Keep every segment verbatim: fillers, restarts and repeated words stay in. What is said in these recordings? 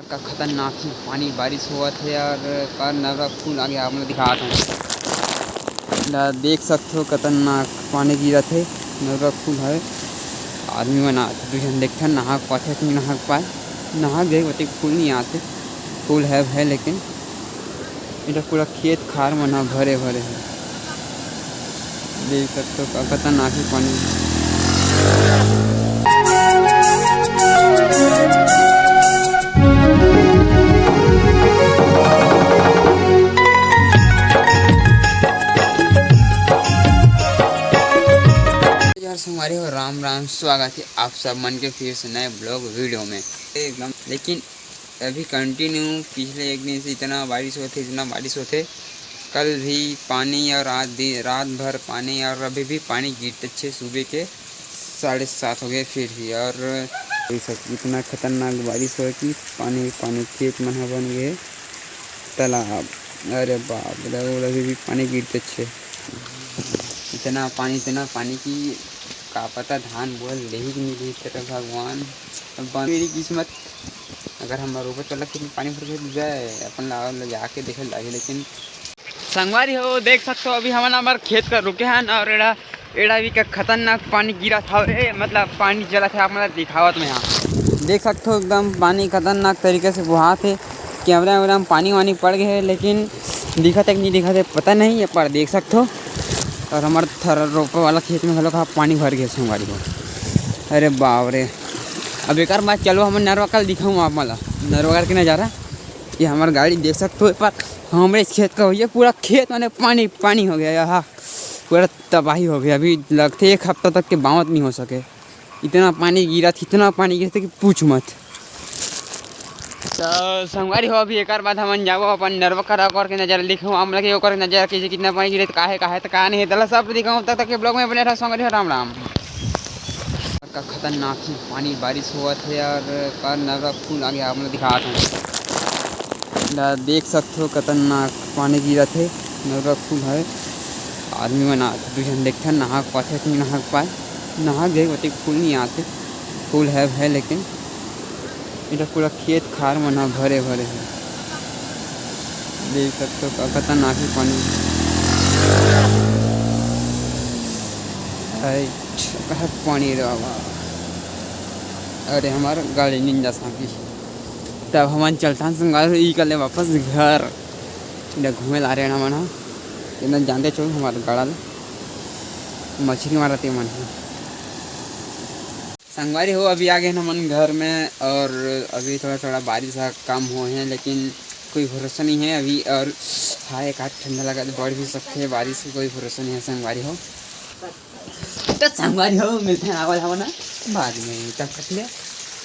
का खतरनाक ही पानी बारिश होवत हे यार, का नरवा फूल आगे आप मन ल दिखात हूँ। ला देख सकथो, खतरनाक पानी गिरत हे, नरवा फूल हवे। आदमी मन आत दू झन, देखथन नहा पाथे कि नहा पाए, नहा गए ओते फूल नहीं आते, फूल है, है लेकिन एटा पूरा खेत खार मन ह भरे भरे हे। देख सकथो का खतरनाक ही पानी। यार संगवारी हो, राम राम, स्वागत है आप सब मन के फिर से नए ब्लॉग वीडियो में। एकदम, लेकिन अभी कंटिन्यू पिछले एक दिन से इतना बारिश होथे, इतना बारिश होथे। कल भी पानी और रात दिन, रात भर पानी और अभी भी पानी गिरते छे। सुबह के साढ़े सात हो गए फिर भी, और इतना खतरनाक बारिश हो कि पानी, पानी खेत मन ह बन गए तालाब। अरे बाप रे, वो अभी भी पानी गिरते छे। इतना पानी, इतना पानी कि का पता धान बोल लेही कि नहीं लेही, तेरा भगवान। अब बन मेरी किस्मत, अगर हम रोपे तो लग पानी भर के जाए, अपन ला, ला जाके देखे लागे। लेकिन संगवारी हो, देख सकथो, अभी हमन हमर खेत कर रुके हन और एड़ा, एड़ा भी का खतरनाक पानी गिरत हवे, मतलब पानी चलत है, आप मन ला दिखावत में यहाँ देख सकथो, एकदम पानी खतरनाक तरीके से बोहात है। कैमरा वैमरा में पानी वानी पड़ गए है, लेकिन दिखत है कि नहीं दिखत है पता नहीं है, पर देख सकथो। और हमारे थर रोपे वाला खेत में घलो का पानी भर गए संगवारी हो। अरे बाप रे, अब एक बार चलो हम नरवा कल दिखाऊँ आप मन ला, नरवा कर के नज़ारा। ये हमार गाड़ी देख सकथो, पर हमरे इस खेत का भैया पूरा खेत माने पानी पानी हो गया यार, पूरा तबाही हो गया। अभी लगथे एक हफ्ता तक के बावत नहीं हो सके, इतना पानी गिरत, इतना पानी गिरत कि पूछ मत। तो संगवारी हो, अभी एकर बाद हमन जाबो अपन नरवा करा ओकर के नजारा दिखाऊँ, आप मन ला ओकर नजारा कैसे, कितना पानी गिरत, का है, का है, तो का नहीं है, तला सब दिखाऊँ। तब तक के ब्लॉग में बने रहो संगवारी हो, राम राम। का खतरनाक ही पानी बारिश होवत हे यार, का नरवा फूल आगे आप मन ला दिखात हूँ। ला देख सकथो, खतरनाक पानी गिरत हे, नरवा फूल हवे। आदमी मन आत दू झन, देखथन नहा पाथे कि नहीं नहा पाए, नहा गए ओते फूल नहीं आते, फूल है, है लेकिन एटा पूरा खेत खार मन ह भरे भरे हे। देख सकथो का खतरनाक ही पानी। हाय, कहाँ पानी रे बाबा। अरे हमार गाड़ी निंजा साकी। तब हमन चलथन संगवारी हो, ई कर ले वापस घर। इधर घूमे ला रहे हमन ह। इधर जानते छो हमार गाड़ा ले मछली मारत हे मन ह। संगवारी हो, अभी आ गए हमन घर में और अभी थोड़ा थोड़ा बारिश ह कम हो हे, लेकिन कोई भरोसा नहीं है अभी। और हाँ, एक आध ठंडा लगा तो बढ़ भी सकते हैं, बारिश का कोई भरोसा नहीं है संगवारी हो। तो संगवारी हो, मिलते हैं आवल हवा ना बाद में, तब तक ले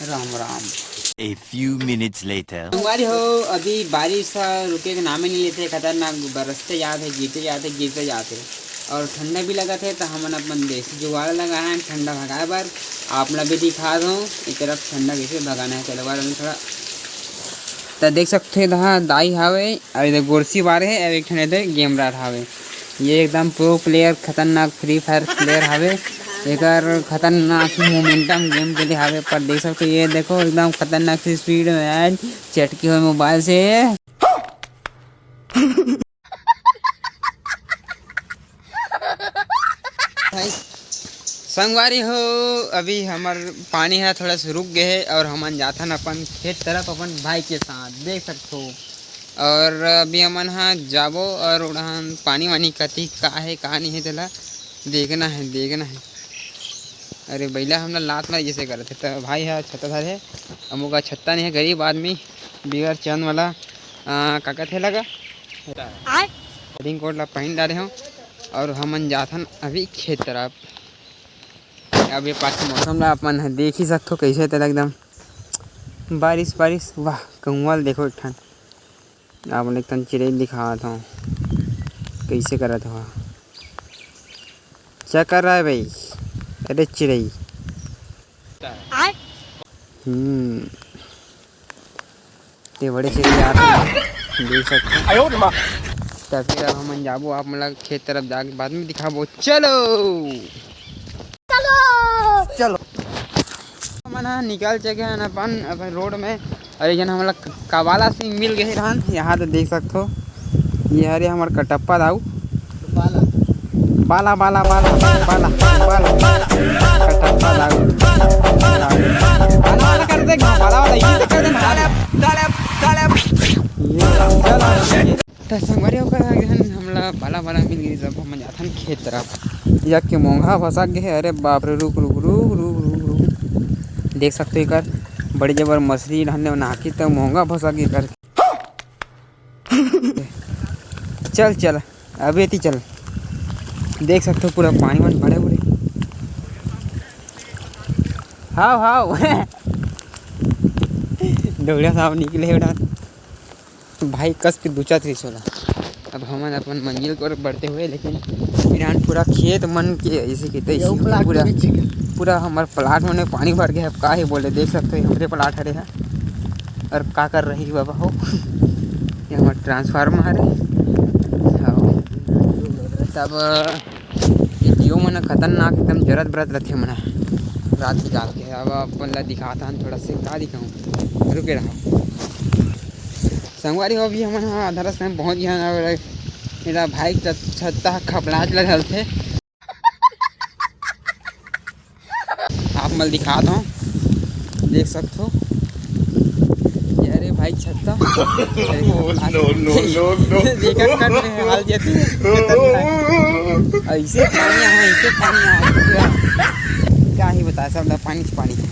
Ram Ram. A few minutes later. संगवारी हो, अभी बारिश ह रुके के नामे नहीं लेते, खतरनाक बरसते जात है, गिरते जात है, गिरते जात है। और ठंडा भी लगत है, तो हमन अपन देसी जुगाड़ लगाए हैं ठंडा भगाए बर। आप ला भी दिखा दो, एक तरफ ठंडा कैसे भगाना है। चलो बार थोड़ा, तो देख सकते हैं, यहाँ दाई हावे, और इधर गोरसी बार है, और एक ठन इधर गेमरार हावे। ये एकदम प्रो प्लेयर, खतरनाक फ्री फायर प्लेयर हावे। एकर खतरनाक मोमेंटम गेम के लिए हावे, पर देख सकते हो, ये देखो एकदम खतरनाक सी स्पीड में यार, चटकी हुए मोबाइल से। संगवारी हो, अभी हमर पानी ह थोड़ा सा रुक गए है और हमन जाथन अपन खेत तरफ अपन भाई के साथ, देख सकथो। और अभी हमन ह जाबो और उड़ान पानी वानी कति का है का नहीं है, तेला देखना है, देखना है। अरे बैला हमला लात मार जैसे करत है, तो भाई ह छत्ता धरे है, अमुका छत्ता नहीं है, गरीब आदमी बिगर चंद वाला, आ, का कथे लगा, आय? रेनकोट ला पहन डारे हूँ और हमन जाथन अभी खेत तरफ। अब ये पास के मौसम ला अपन ह देख ही सकथो, कैसे तेला एकदम बारिश बारिश, वाह, कौआ ल देखो एक ठन। आप मन एक ठन चिड़ई दिखावत हूँ, कैसे करत हो, क्या कर रहा है भाई? अरे चिड़ई। आय? हम्म, ते बड़े चिड़ई यार, देख सकते हैं। आयो रे माँ। तो फिर अब हमन जाबो, आप मन ला खेत तरफ जाके बाद में दिखाबो। चलो। चलो। चलो। हमन ह निकल चुके हैं अपन, अपन रोड में। अरे जन हमला क-, कबाला सिंह मिल गए रहन, यहाँ तो देख सकथो, ये हरे हमर कटप्पा दाऊ। बाला, बाला, बाला, बाला, बाला, बाला, कटप्पा दाऊ। बाला, बाला कर दे, बाला, बाला, ये तो कर दे ना। ये, चल, चल। त संगवारी हो, ओकर आगे हन, हमला बाला बाला मिल गई, सब हमन जाथन खेत तरफ। जाके मोंघा भसक गे हे। अरे बाप रे, रुक, रुक, रुक, रुक, रुक, रुक। देख सकते हो एकर बड़े जबर मछली ढालने में नाकी त मोंघा भसक गे एकर। चल, चल, अब एती चल। देख सकते हो पूरा पानी वानी भरे हुए। हाव, हाव। डोगरा साहब निकले हे उड़ा। भाई कस के दुचा त्रिस वाला। अब हमन अपन मंजिल की ओर बढ़ते हुए, लेकिन ईरान पूरा खेत मन के ऐसे के तैसे यहू plot पूरा, के बीच के। पूरा हमर प्लाट मन में पानी भर गया है। अब का ही बोले, देख सकते हो हमरे प्लाट हरे है। और का कर रही बाबा हो, ये हमर ट्रांसफार्मर हरे। हाँ। तब ये जियो मन खतरनाक एकदम जरत बरत रथे मन रात निकाल के। अब अपन ला दिखाता हन थोड़ा से, का दिखाऊं, रुके रहो। संगवारी हो, अभी हमन ह आधा रास्ता में पहुंच गए हन। अब एला भाई छ-, छत्ता ह खपड़ाच ल घलथे। आप मन ल दिखात हव, देख सकथो। ये हरे भाई छत्ता। अरे, no, no, no, no। देखा कर रहे हैं हाल जैसे। ऐसे पानी है, ऐसे पानी है। का ही बताए, सब पानी च पानी है।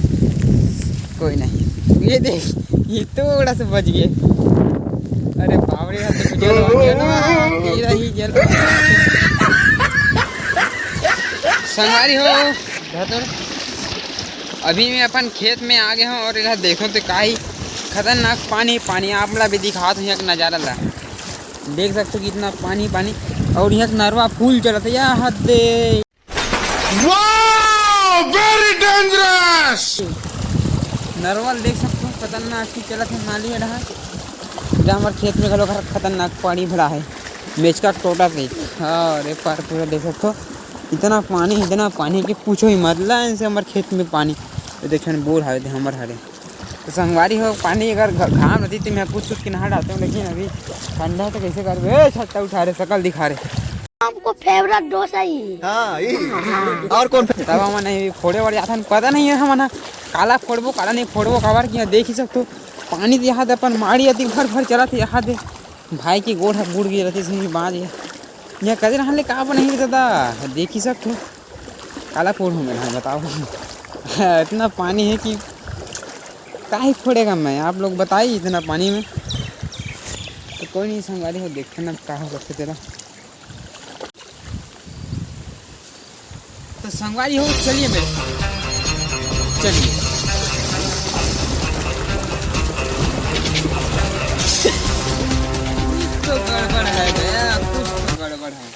कोई नहीं, ये देख, ये थोड़ा सा बच गए। अरे बाप रे, हाथ तो जलवा, जलवा, ये रही जलवा। संगवारी हो, धतुर, अभी मैं अपन खेत में आ गया हूँ और इधर देखो तो का ही खतरनाक पानी, पानी। आप ला भी दिखात हूँ एक नज़ारा ला, देख सकते हो कितना पानी, पानी। और यहाँ नरवा फूल चलत है, या हद दे। Wow, very dangerous। नरवा ल देख सकते हो, खतरनाक ही चलत है नाली में डहार। जहाँ हमारे खेत में घलो खतरनाक पानी भरा है, मेचका टोटा से। और एक बार पूरा देख सकते हो, इतना पानी, इतना पानी कि पूछो ही मत। ला इनसे हमारे खेत में पानी, तो देखो न बोर हावे, हमर हरे। तो संगवारी हो, पानी अगर घ-, घाम रहती तो मैं कुछ कुछ के नहा डालता हूँ, लेकिन अभी ठंडा है तो कैसे करबे? ए, छत्ता उठा रहे, शकल दिखा रहे। हमको फेवरेट डोसा ही। हाँ, यही। और कौन फे- तब हमन अभी फोड़े बर जाथन, पता नहीं है हमन ह काला फोड़बो, काला नहीं फोड़बो, काबर कि यहाँ देख ही सकथो, पानी तो यहाँ दे अपन माड़ी अति भर भर चलत हे, यहाँ दे भाई के गोड़ ह बूड़ गे रहते, सही बात है। यहाँ करे रहन ले का बनाही दादा, देख ही सकथो, काला फोड़हूँ मैं, हाँ, बताओ। इतना पानी है कि का ही फोड़ेगा मैं, आप लोग बताइए इतना पानी में। तो कोई नहीं संगवारी हो, देखते ना का हो सकते तेरा। तो संगवारी हो, चलिए मेरे साथ, चलिए। कुछ तो गड़बड़ है गया, कुछ तो गड़बड़ है।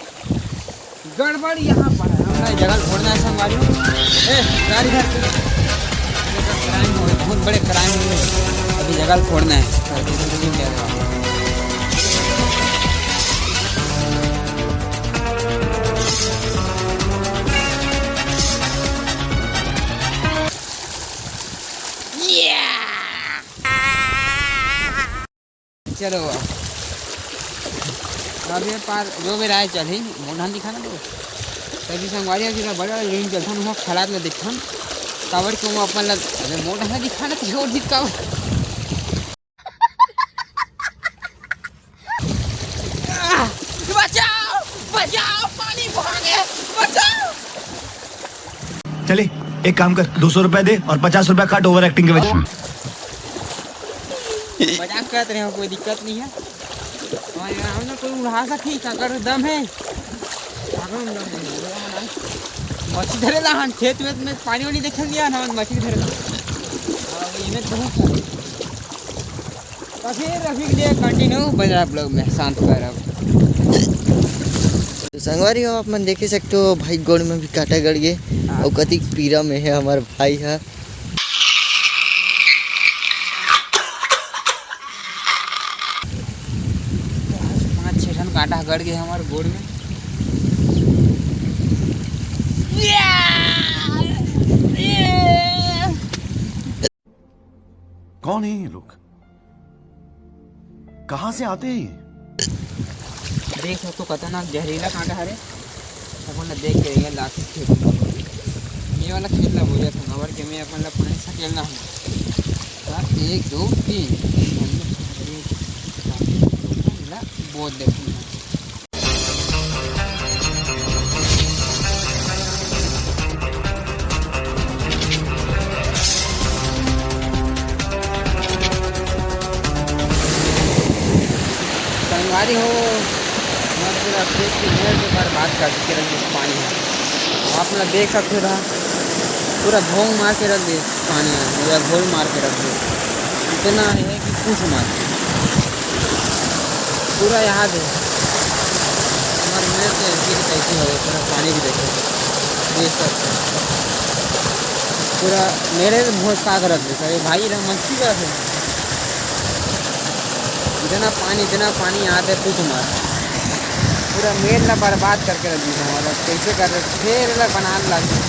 गड़बड़ यहाँ पर है, हमें जगह फोड़ना है संगवारी। ए, गाड़ी धर। ये तो क्राइम हो गया, बहुत बड़े क्राइम हो गए। अभी जगह फोड़ना है। चलो, अब ये पार जो भी राय चलही, मोढ़ा दिखाना तो। तभी संगवारी, अभी बड़े वाले लेन चलथन, वहाँ खलात ला देखथन। काबर के वो अपन ला, अबे मोढ़ा दिखाना तो छोड़ दी काबर। बचाओ, बचाओ, पानी भागे, बचाओ। चले, एक काम कर, दो सौ रुपए दे और पचास रुपए काट ओवर एक्टिंग के वजह। मजाक करत रहे हो, कोई दिक्कत नहीं है। हमारे गाँव में कोई उड़ा सकती, काकर दम है, काकर में दम है। मछली धरे ला हन, खेत वेत में पानी वानी देखे लिया ना, मछली धरे ला। और इन्हें बहुत सारे। तो फिर रफीक दे कंटिन्यू बजा ब्लॉग में, शांत कर अब। तो संगवारी हो, आप मन देखे सकते हो, भाई गोड़ में भी कांटा गड़ गए। हाँ। और कतिक पीरा में है हमार भाई है। पाँच छः ठन कांटा गड़ गए हमारे गोड़ में। कौन है ये लोग? कहाँ से आते हैं ये? देख सकथो, खतरनाक जहरीला कांटा हरे। अपन ला देख के ये लाठी खेत में, ये वाला खेत ला बोले थे, काबर के मैं अपन ला पानी सकेलना है। तो एक, दो, तीन, ला बोल देते हैं। संगवारी हो, मैं पूरा खेत के मेड़ के बर्बाद कर के रख दिस पानी है। आप लोग देख सकते हो, पूरा भोंग मार के रख दिस पानी है, पूरा घोल मार के रख दिस। इतना है कि पूछ मत। पूरा यहाँ दे हमारे मेड़ के ऐसी की तैसी हो गई, पूरा पानी भी देखो, देख सकते हो। पूरा मेरे भोज का कर रख दिस। अरे भाई, इधर मस्ती कर रहे। इतना पानी, इतना पानी यहाँ पे पूछ मत। पूरा मेड़ ला बर्बाद करके रख दिस हमारा। कैसे कर रहे? फिर ला बनाने लग गए।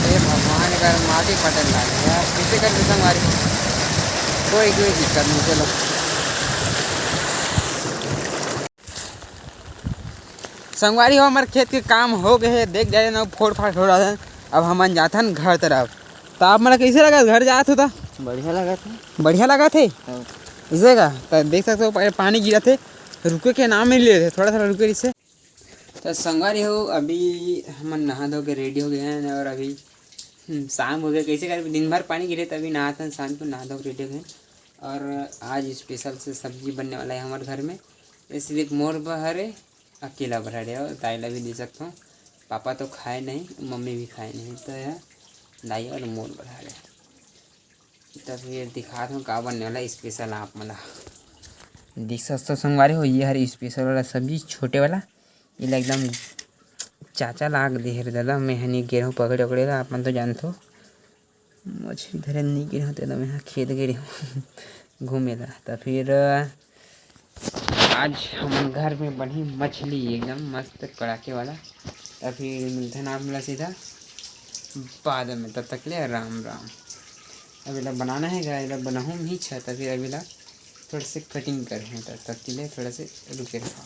हे भगवान, अगर माटी पटक लग गया, कैसे कर दे संगवारी? कोई, कोई दिक्कत नहीं, चलो। संगवारी हो, हमारे खेत के काम हो गए हे, देख जाए ना, फोड़ फाड़ हो रहा है। अब हमन जाथन घर तरफ। तो आप मन ला कैसे लगा घर जात हो तो? बढ़िया लगा था। बढ़िया लगा थे? हाँ। इसे का? तो देख सकते हो, पा-, पानी गिरा थे, रुके के नाम नहीं ले रहे, थोड़ा थोड़ा रुके रिसे। तो संगवारी हो, अभी हमन नहा धो के रेडी हो गए हैं और अभी, हम्म, शाम हो गया। कैसे कर दिन भर पानी गिरे, तभी नहाथन, शाम को नहा धो के रेडी हो गए हैं। और आज स्पेशल से सब्जी बनने वाला है हमारे घर में। ये सिर्फ मोर बर हरे, अकेला बर हरे, और दाई ला भी दे सकता हूँ। पापा तो खाए नहीं, मम्मी भी खाए नहीं, तो यह दाई और मोर बर हरे। तो फिर दिखात हूँ का बनने वाला स्पेशल आप मन ला। देख सकथो संगवारी हो, ये हर स्पेशल वाला सब्जी, छोटे वाला। ये ला एकदम चाचा लाग दे हरे दादा, मैं हनी गेहूँ पकड़े उकड़े ला, आप मन तो जानथो। मछली धरे नहीं गे रहूँ, तो मैं खेत गे रहूँ घूमे ला। तो फिर आज हमन घर में बनी मछली एकदम मस्त कड़ाके वाला। तो फिर मिलथन आप मन ला सीधा बाद में, तब तक ले राम राम। अब एला बनाना है गा, एला बनाहूँ ही छ, तो फिर अब एला थोड़ा से कटिंग करहूँ, तब तक के लिए थोड़ा से रुके रहो।